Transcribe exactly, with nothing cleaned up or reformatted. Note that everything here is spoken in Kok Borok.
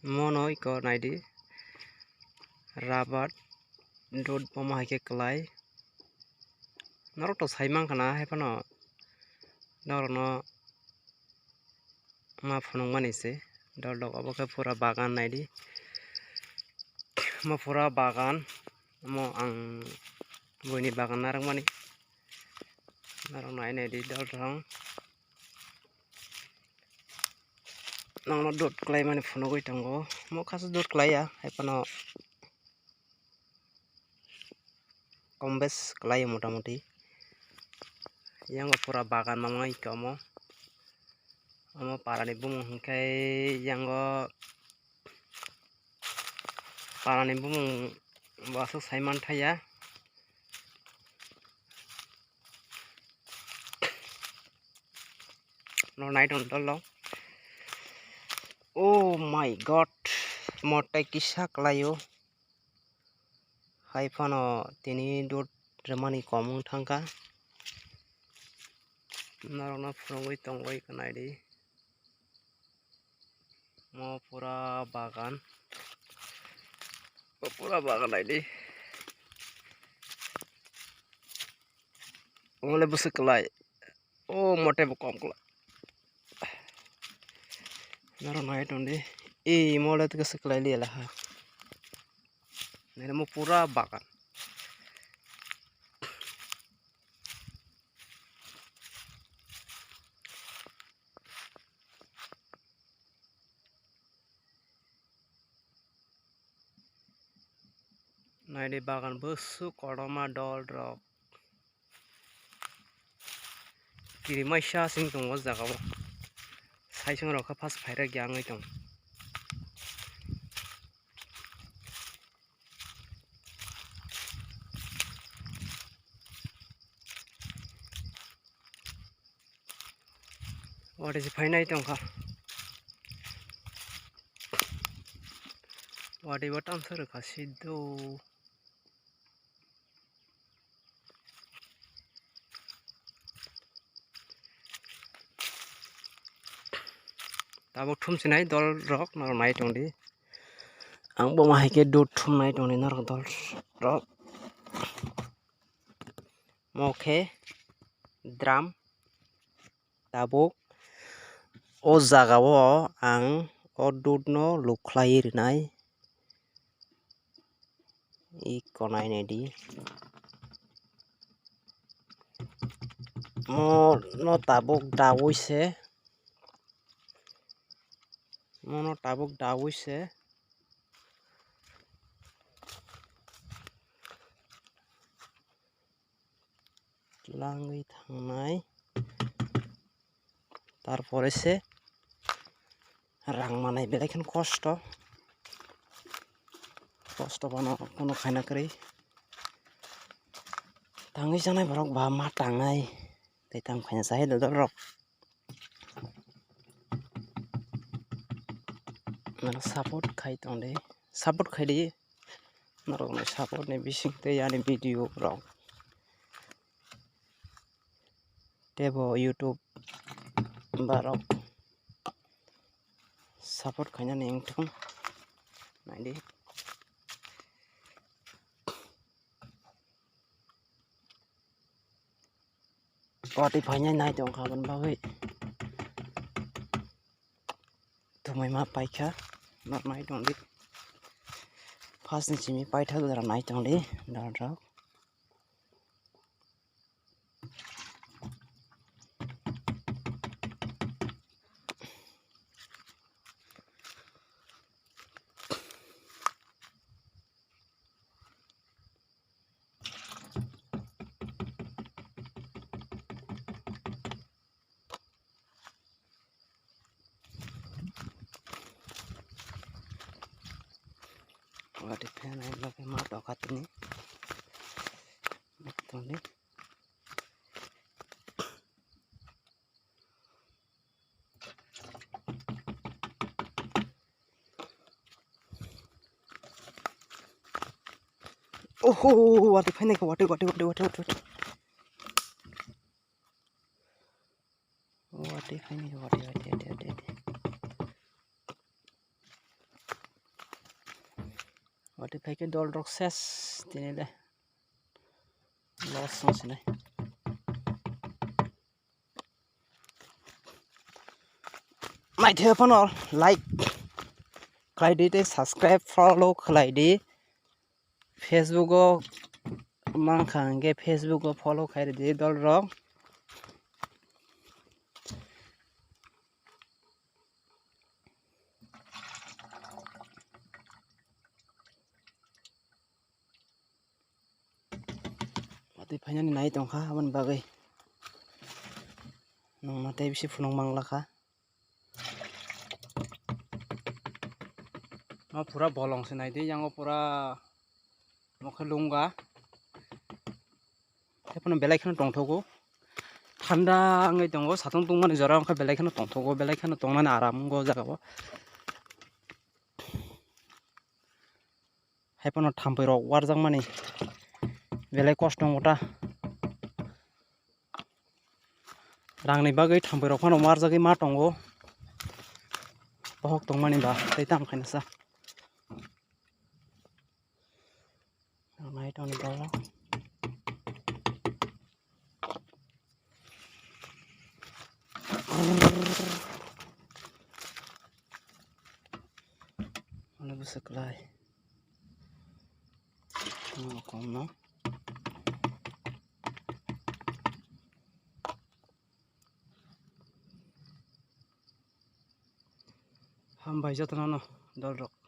Mono iko naidi, rabar dud bomo hai khe kwlai. Norok to sai mankha na, hai phano norokno ma phunukmani se. Dol dok obo khe pura bagan naidi. Omo pura bagan, omo ang buini bagan narwkmani. Norok nai naidi dol rok. Nokno dud kwlaimani phunugwi tongo. Omo kha se dud kwlaiya, hai phano kom bes kwlaio motamuti. Yang pura bagan ma wngkha omo. Omo parani bumung hwnkhe yango parani bumung bo aswk sai manthaya. No nai tong dolo. Oh my God, motai kisa kwlaio. Hai phano tini dud rwmani kom wng thangkha. Norokno phunugwi tongwi naidi. Mo pura bagan. Mo pura bagan naidi. Omo le bwswk kwlai. O mote bo kom kwlai. Norok nai tongdi. E mole bwswk kwlai liya laha. Nere mo pura bagan. Naidi bagan bwswk kotorma dol rok. Kirimaisa sing tongo o jaga o. Saisung rok khe phas phairok ya wngwi tong. Watwi se phainai tongkha. Watwi bo tamsa rwkha sido. Tabuk thum sinai dol rok norok nai tongdi. Ang bo ma hai khe dud thum nai tongdi norok dol rok. Mo khe drum tabuk o jaga o ang o dud no lukhlai rinai. Iko nai naidi. Mo no tabuk dawi se. Mo no tabuk dawi se. Langwi thangnai. Tarpore se rang manai belai kheno kosto. Kosto bono kono khaina kwrwi. Tangwi chanai borok ba ma tangnai. Tei tang khaina chai dodol rok. Nang support khai tongdi. Support khaidi. Norokni support ni bising tei ani video rok. Tei bo YouTube borok support khainani wngthung. Naidi. Watwi phainai nai tongkha aboni bagwi. Tumui ma paikha, norok nai tongdi. First ni simi paithak jora nai tongdi, dol rok. Watwi phainai loge ma doga tini. Tongdi. Oho, watwi phainai khe, watwi, watwi, watwi. Watwi phainai khe, watwi, watwi, watwi, watwi. Watwi phaikhe dol rok ses tini le loss wng sinai. Naithe phano like khlai di tei subscribe follow khlai di. Facebook o mankha hwnkhe Facebook o follow khlai di dol rok. Watwi phainani nai tongkha aboni bagwi nwng matwi bisi phunuk manglakha. No pura bolong se naidi, yango pura mokhe lungga. Haiphano belai kheno tongthogo. Thanda wngwi tongo, satung tungmani jora wngkha belai kheno tongthogo, belai kheno tongnani aram wngkha o jaga o. Haiphano thampui rok warjakmani belai kosto wngkha ta. Rangni bagwi thampui rok phano warjagwi ma tongo. Bohok tongmani ba tei tamo khainasa. Nai tongni borok. Ano bwswk kwlai. Ano kom no. Hambai jotono no dol rok.